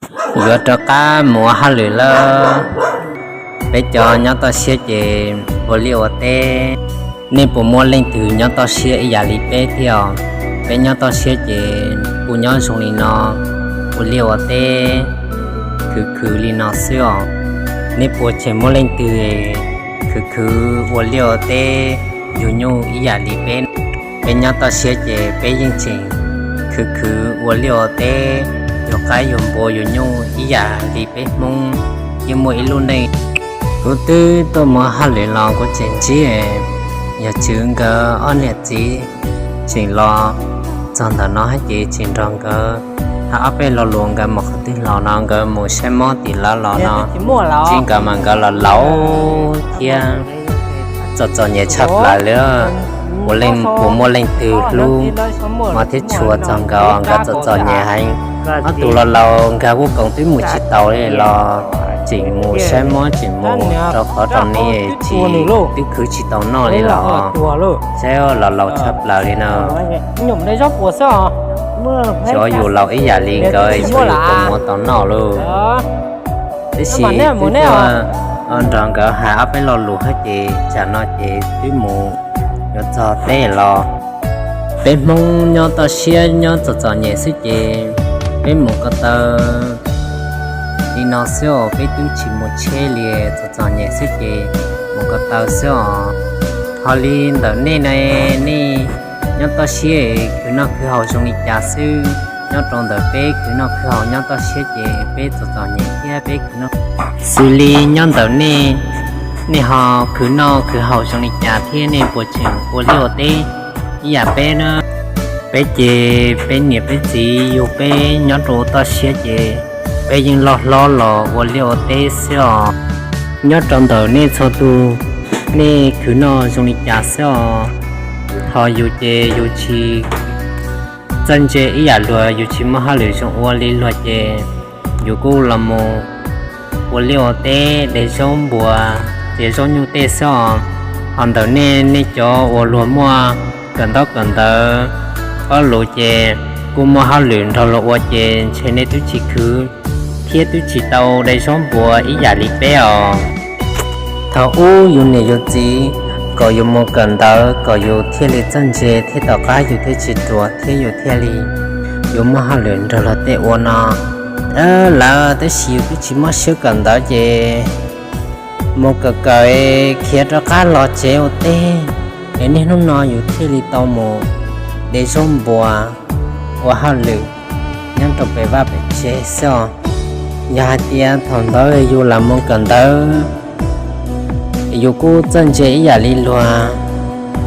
Yuav rov qab mus ua hauj lwm lawm. Peb cov nyob toj siab ces ua liaj ua teb. Nej puas muaj leej twg nyob toj siab ib yam li peb thiab? Peb nyob toj siab ces kuj nyob zoo li no, ua liaj ua teb khwv khwv li no xwb os. Nej puas tseem muaj leej twg khwv khwv ua liaj ua teb yug nyuj ib yam li peb? Peb nyob toj siab ces peb yeej tseem khwv khwv ua liaj ua teb, yug qaib yug npua yug nyuj ib yam li peb Hmoob yeej muaj ib lub neej. Kuv twb tuaj mus hauj lwm los kuv tseem ntsib yawm tswv nkawd ob niam txiv tseem los txog ntawm no ces tseem nrog nkawd hais ob peb lo lus, nkawd mus qhov twg los no, nkawd mus saib mob tim lawv los no, tsis nkawd mas nkawd los laus thiab txom txom nyem tshaj plaws li. Puas muaj leej twg hlub hmov thiab tshua txog nkawd, nkawd txom txom nyem heev. Ob tug los laus nkag vuj koom twb mus tsis taus li los tseem mus saib mob tseem mus rau qhov rau ni tsis twb khwv tsis tau noj li los saib los laus tshaj plaws li no. Xyov yus laus ib yam li nkawd xyov yus puas mus tau noj lauj. Tab sis twb tuaj nrog nkawd hais ob peb lo lus hab ces tsam no ces twb mus yuav txog teb los. Peb Hmoob nyob toj siab nyob txom txom nyem xwb ces peb mus ko taw li no xwb os, peb twb tsis mus tsheb li, txom txom nyem xwb ces mus ko taw xwb os. Ho li ntawm nej ne, nej nyob toj siab khwv noj khwv haus zoo li cas xwb? Nyob rau ntawm peb khwv noj khwv haus nyob toj siab ces peb txom txom nyem thiab peb khwv noj. Xws li nyob ntawm nej, nej ho khwv noj khwv haus zoo li cas thiab nej puas tseem ua liaj ua teb ib yam peb na? Peb ces peb niam peb txiv yug peb nyob rau toj siab ces peb yeej loj hlob los ua liaj ua teb xwb os. Nyob rau ntawm nej txhua tus, nej khwv noj zoo li cas xwb os? Ho yus ces yus tsis txawj ntse ib yam luag, yus tsis muaj hauj lwm zoo ua li luag ces yus kuj los mus ua liaj ua teb de zaub npua, de zaub nyuj tej xwb os. Ho ntawm nej, nej cov uas luag muaj kawm ntaub kawm ntawv, paub lus ces kuj muaj hauj lwm nrog luag ua ces ntshe nej twb tsis khwv thiab twb tsis tau de zaub npua ib yam li peb os. Thaum ub yus niam yus txiv kom yus mus kawm ntawv kom yus thiaj li txawj ntse thiab tom qab yus thiaj tsis ruam thiab yus thiaj li yuav muaj hauj lwm nrog luag tej ua no. Lawv tab sis yus twb tsis muaj siab kawm ntawv ces mus kawm kawm khiav rov qab los tsev ua teb, es niaj hnub no yus thiaj li tau mus de zaub npua ua hauj lwm nyob rau pem vaj pem tsev xwb os. Yog hais tias thaum ntawd yus lam mus kawm ntawv, yus kuj txawj ntse ib yam li luag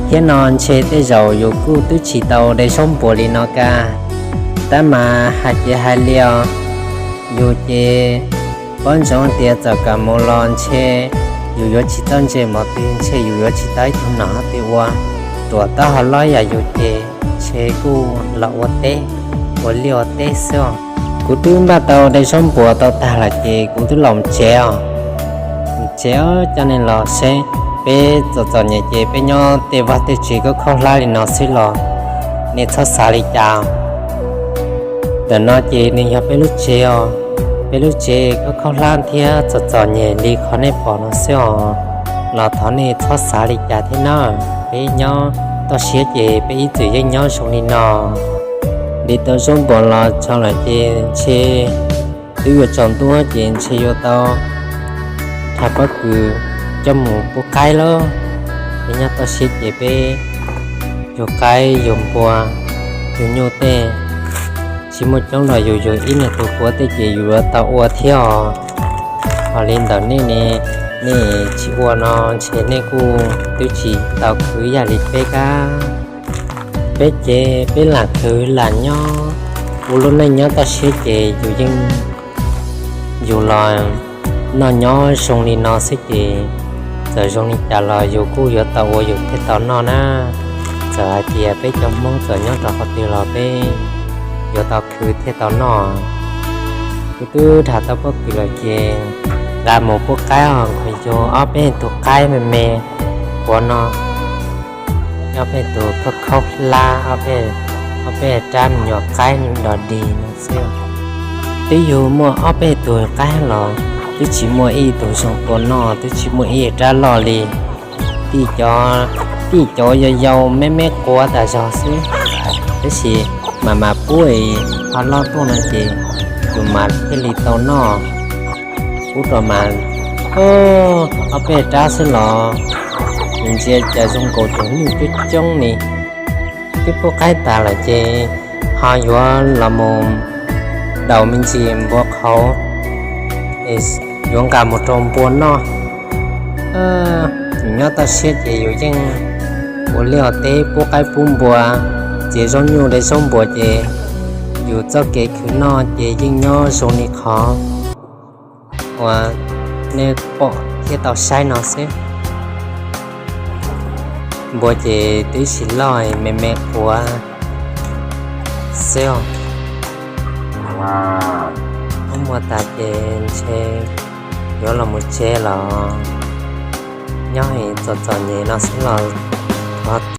thiab no ntshe tej zaum yus kuj twb tsis tau de zaub npua li no kag. Tab mas hais ces hais li os, yus ces paub ntsoov tias txawm kawm mus los ntshe yus yuav tsis txawj ntse mov twg, ntshe yus yuav tsis tau ib tug nom twg ua, ruam taub hau loj yam yus ces ntshe kuj los ua teb, ua liaj ua teb xwb os. Kuv twb npaj tau de zaub npua tau tag lawm ces kuv twb los tsev os. Tsev os, coj nej los seb, peb txom txom nyem ces peb nyob tej vaj tej tsev khaub khaub hlab li no xwb los nej txhob xav li cas. Ntawm no ces nws yog peb lub tsev os, peb lub tsev khaub khaub hlab thiab txom txom nyem li qhov nej pom no xwb os. Los thov nej txhob xav li cas thiab na, peb nyob toj siab ces peb ib txwm yeej nyob zoo li no. De tau zaub npua los tso lawm ces ntshe twb yuav tsaus ntuj ces ntshe yuav tau dhau pob kws coj mus pub qaib lauj. Peb nyob toj siab ces peb yug qaib yug npua, yug nyuj tej, tsis muaj coob los yus yug ib niag tus puav tej ces yus yuav tau ua thiab os. Ho li ntawm nej ne, nej tsis ua no ntshe nej kuj twb tsis tau khwv ib yam li peb kab. Peb ces peb lam khwv lam nyob, ua lub neej nyob toj siab ces yus yeej, yus los noj nyob zoo li no xwb ces txawm zoo li cas los yus kuj yuav tau ua yus thiaj tau noj na. Txawm hais tias peb cov Hmoob txawm nyob rau qhov twg los peb yuav tau khwv thiaj tau noj. Kuv twb dhau tau pob kws lawm ces nqa mus pub qaib os, kuv yug ob peb tug qaib me me, ua no ob peb tug khaub khaub hlab, ob peb rab me nyuam qaib dog dig no xwb. Twb yug muaj ob peb tug qaib los twb tsis muaj ib tug zoo tua noj, twb tsis muaj ib rab loj li. Tij cov, tij cov yau yau me me quav tas zog xwb, tab sis mas mas pub ho loj tuaj no ces yus mas thiaj li tau noj. Pub rau mas ob peb rab xwb los yus ntsia cas zoo nkaus cov nyuj coob coob li. Twb pub qaib tas lawm ces ho yuav los mus daus me ntsis npua qhauv, yuav nqa mus rau npua noj. Yus nyob toj siab ces yus yeej ua liaj teb pub qaib pub npua, txiav zaub nyuj de zaub npua ces yus txoj kev khwv noj ces yeej nyob zoo li qhov uas nej pom thiab tau saib no xwb. Npua ces twb tsis loj, me me quav xwb os. Ub, muaj tas ces ntshe yuav los mus tsev los, nyob txom txom nyem no xwb los thov